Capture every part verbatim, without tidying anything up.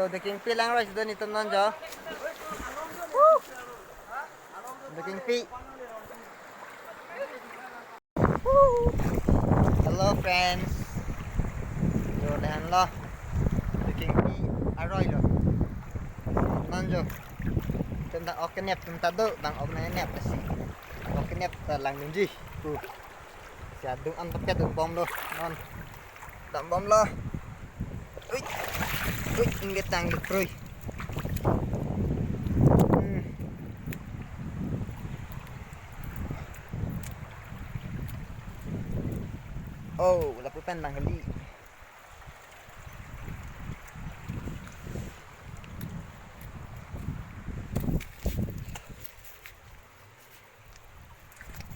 Dekingpi langroi sudah nitum non jo. Woo! Dekingpi. Woo! Hello friends. Jo, lahenlo. Dekingpi aroi lo. Non jo. Tenta ok kenep tenta do, bang ok nep si. Ok kenep ta langdunji. Tuh. Si adung an paket dung bomlo. Non. Dam bomlo. Ui. Ui, ingge tang de krui. Hmm. Oh, lapu pen nang heli.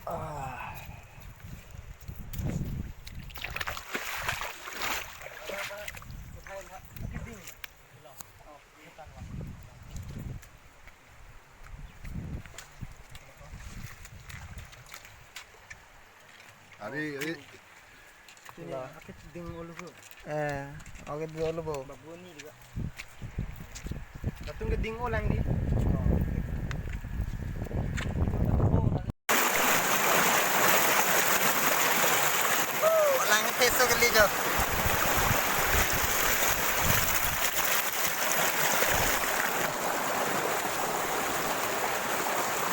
Ah. Ari, ari. Sini, la. Akit ding olo bo. Eh, akit ding olo bo. Babu ni juga. Latum ke ding olang di. Oh, lang teso kali jo.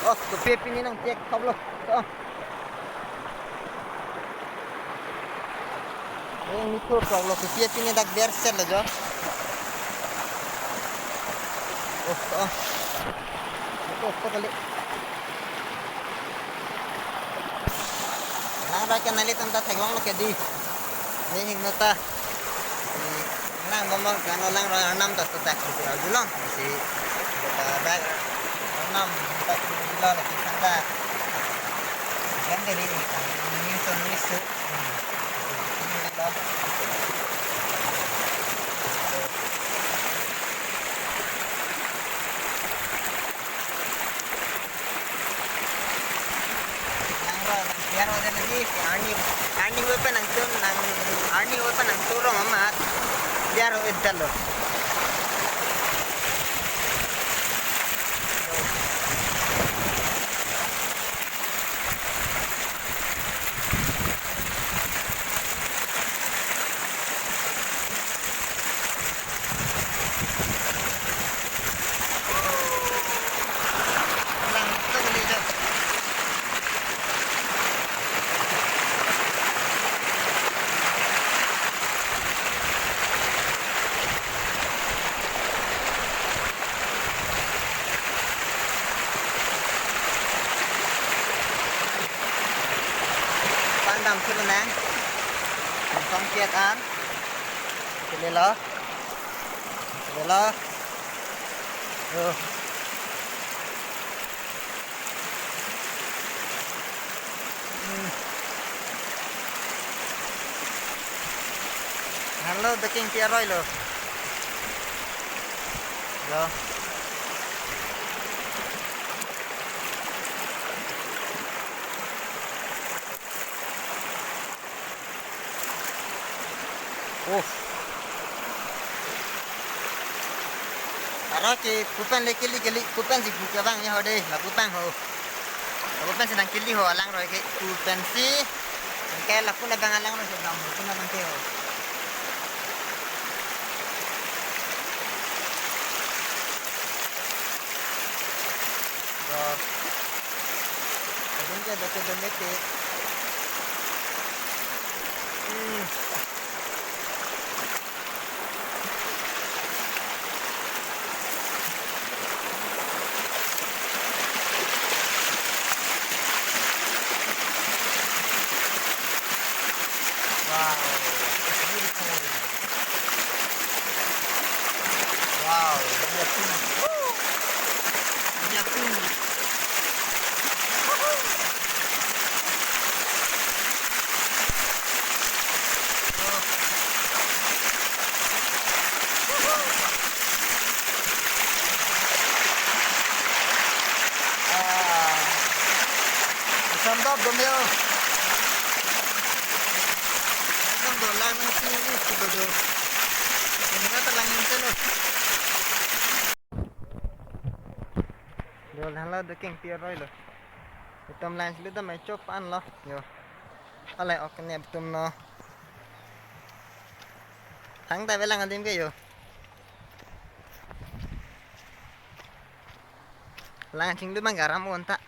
Oh, kopi pini nangpiak thop lo. Oh. Ini tuh kalau kopi pini dak berset lo jo. Oh, oh. Itu apa kali? Langroi ke nelitum ta theklonglo ke di. Ini hingno ta. Nang bomong kan langroi arnam ta sudah kita julong si kita baik arnam tak julong lagi kita. Kan dari ini kan ini sun ini su. Nang ro, nang biar ho dei lagi, si arni, arni ho pa nang tun, nang, arni ho pa nang turong amat, biar ho edal lo. Pandam sila nang. Konsong kiat an. Sila lo. Sila lo. Oh. Hmm. Halo, dekingpi aroi lo. Lo. Oh. Aro ke pu pen le kili kili, pu pen si pu ke bang ya ho dei, lapu pen ho. Lapu pen si nang kili ho alangroi ke pu pen si. Ke lapu na bang alangroi si bang, lapu na bang ke ho. Go. Adun ke doke domestik. Hmm. Wow, it's beautiful. Wow, dia tu. Woo! Dia tu. Woohoo! Oh. Woohoo! Ah. Samdap dong yo. Ekdom dolang sini ni sudah do. Ini kata langin selo. Ado kengpi aroi lo. Itum lang chinglu dam ai chop an lo. Yo. Ale ok ne tum no. Thangta avelang adim ke yo. Lang chinglu bang garam on ta.